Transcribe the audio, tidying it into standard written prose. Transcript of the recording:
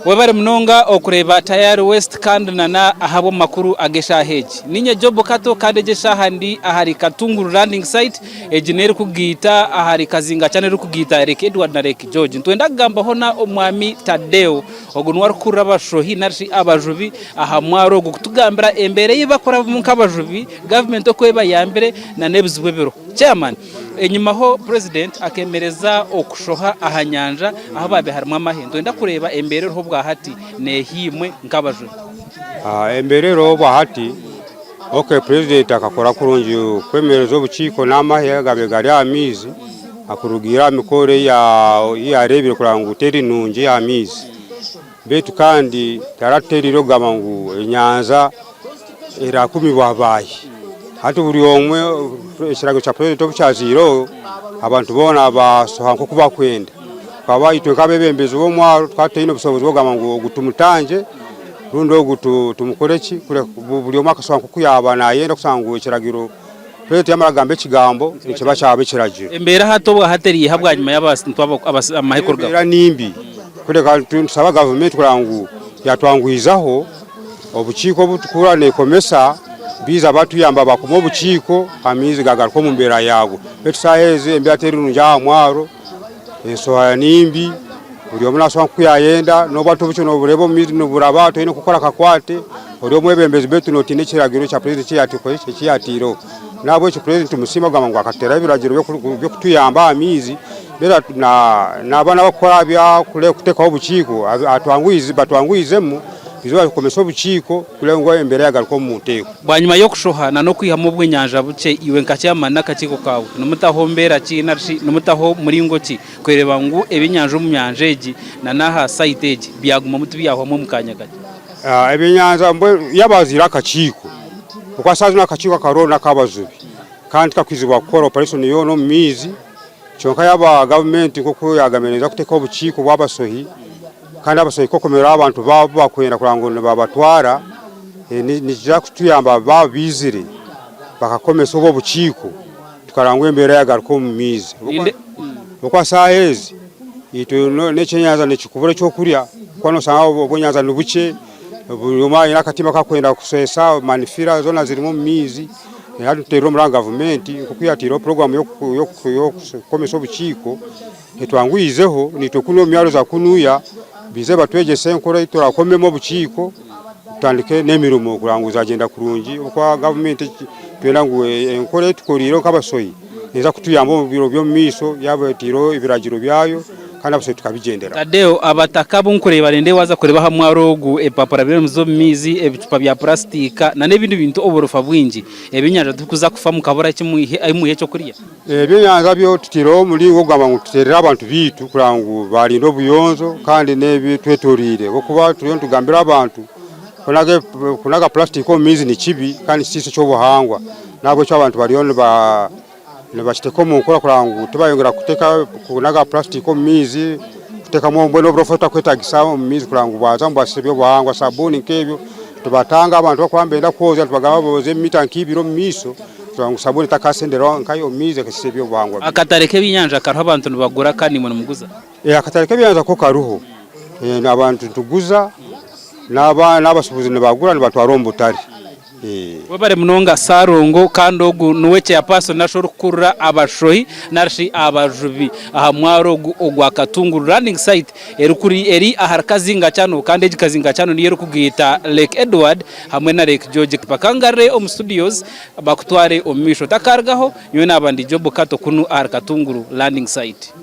Webare munonga okureeba Tayari West kandi na ahabw'amakuru ag'eshaaha egi. Niinye Job Kato kandi egi eshaaha ndi ahari Katunguru Landing Site, egi n'erikugaita ahari Kazinga Channel erikugaita Lake Edward na Lake George. Nitwenda kugambaho na Omwami Tadeo, ogu niwe arikukurira abashohi narishi abajubi aha mwaro ogu kutugambira embeera ei barikurabamu nk'abajubi, gavumenti oku ebayambire na n'ebizibu ebiriho. Chairman. Enyimaho Purezidenti akemereza okushoha aha nyanja ahu baabaire harimu amahe. Nitwenda kureeba embeera eriho obwahati neeha imwe nk'abajubi. Embeera eriho obwahati, ok Purezidenti akakora kurungi kwemereza obukiiko n'amahe agabaire gari aha maizi akurugiirira aha mikoro ei yareebire kureba ngu teri nungi aha maizi. Beitu kandi taratuteereire kugamba ngu enyanja erakumibwa baahi. Hati buri omwe ekiragiro kya purezidenti obu kyaziireho, abantu boona baashoha nk'oku barikwenda. Tukaba itwe nk'abeebembezi b'omwaro tukaba tutaine bushobozi bw'okugamba ngu ogu tumutangye rundi ogu tumukore ki, kureka buri omwe akashoha nk'oku yaaba naayenda kushanga ngu ekiragiro, purezidenti yaamara kugamba ekigambo nikiba kyaba ekiragiro. Embeera hati obwahati eri eiha bwanyima y'abantu amahe kurugaho? Embeera ni mbi kureka nitusaba gavumenti kureba ngu yatwanguhizaho obukiiko obu turikuhurira neekomesa baija batuyamba bakoma obukiiko amaizi gagaruka omu mbeera yaago. Beitu shaaha ezi embeera teri nungi aha mwaro, enshohera ni mbi, buri omwe naashoha nk'oku yaayenda, n'obwato obukye noobureeba omu maizi niburaba toine kukora akakwate, ori omwebembezi beitu nootiina ekiragiro kya purezidenti eki yaataireho. N'ahabw'ekyo purezidenti nitumusiima kugamba ngu akatuteeraho ebiragiro by'okutuyamba aha maizi. Naaba n'abakukora aha by'okuteekaho obukiiko batwanguhizemu baije bakomese obukiiko kureba ngu embeera yagaruka omu nteeko. Bwanyima y'okushoha na n'okwihamu obw'enyanja bukye, iwe nka chairman n'akakiiko kaawe nimutaho mbeera ki nari shi nimutaho muringo ki kureeba ngu ebyenyanja omu nyanja egi na n'aha site egi byagumamu tibyahwamu omu kaanya kakye? Ebyenyanja mbwenu yaaba haziire akakiiko, ahabw'okuba shaaha zinu akakiiko akariho n'akabajubi kandi tikakwizibwa kukora operation yoona omu maizi. Kyonka yaaba gavumenti nk'oku yaagambire neeza kuteekaho obukiiko bw'abasohi kandi abasohi kukomereraho abantu baabo abu barikwenda kureba ngu nibabatwara, nikiija kutuyamba baaba baizire bakakomesa obwo obukiiko tukareba ngu embeera yagaruka omu maizi. Ahabw'okuba shaaha ezi itwe n'ekyenyanja nikikubura ekyokurya ahabw'okuba noshanga obwenyanja ni bukye, buri omwe aine akatimba aku arikwenda kushwesa, manifira zoona zirimu omu maizi. Hati nituteerera omuranga gavumenti nk'oku yaataireho puroguraamu y'okukomesa obukiiko etwanguhizeho naitwe kunu omu myaro za kunuya baije batwegyese enkora ei turakomemu obukiiko tutandike n'emirimo kureba ngu zagyenda kurungi ahabw'okuba gavumenti nitwenda ngu enkora ei etukoriireho nk'abasohi neeza kutuyamba omu biro by'omu maisho yaaba etaireho ebiragiro byayo. Kandi abasaija tukabigyenderaho. Tadeo, Abataka abu nkureeba nindeeba waaza kureeba aha mwaro ogu ebipapura birimu omu maizi, ebicupa bya purasitika nana ebindi bintu oburofa bwingi. Ebyenyanja tibikuza kufa mukabura ahu mwiha ekyokurya? Ebyenyanja byo tutaireho omuringo gw'okugamba ngu tuteerere abantu baitu kureba ngu baarinda obuyonjo kandi n'ebitwetoreire ahabw'okuba turiyo nitugambira abantu kunaga purasitika omu maizi ni kibi kandi nikitiisa eky'obuhangwa n'ahabw'ekyo abantu bariyo niba Nibakiteeka omu nkora kureba ngu tibayongera kuteeka kunaga purasitika omu maizi, kuteekamu mbwenu oburofa obutakwetagisa omu maizi kureba ngu bwazamu bwasiisa eby'obuhangwa, sabuuni nk'ebyo tubatanga abantu abakuba nibenda kwozya nitubagamba boozye mita nk'ibiri omu maiso kureba ngu sabuuni etakasendera nkahi omu maizi ekasiisa eby'obuhangwa. Akatare k'ebyenyanja kariho abantu nibagura kandi naimwe nimuguza? Akatare k'ebyenyanja ko kariho, abantu nituguza n'abashuubuzi nibagura nibatwara omu butare. Webare munonga Ssalongo kandi ogu niwe chairperson narishi orikukurira abashohi narishi abajubi aha mwaro ogu ogwa Katunguru landing site erikuri eri ahari Kazinga Channel kandi egi Kazinga Channel niyo erikugaita Lake Edward hamwe na Lake George Bakangarire omu studios bakutware omu maisho. Otakarugaho nyowe naba ndi Job Kato kunu ahari Katunguru landing site.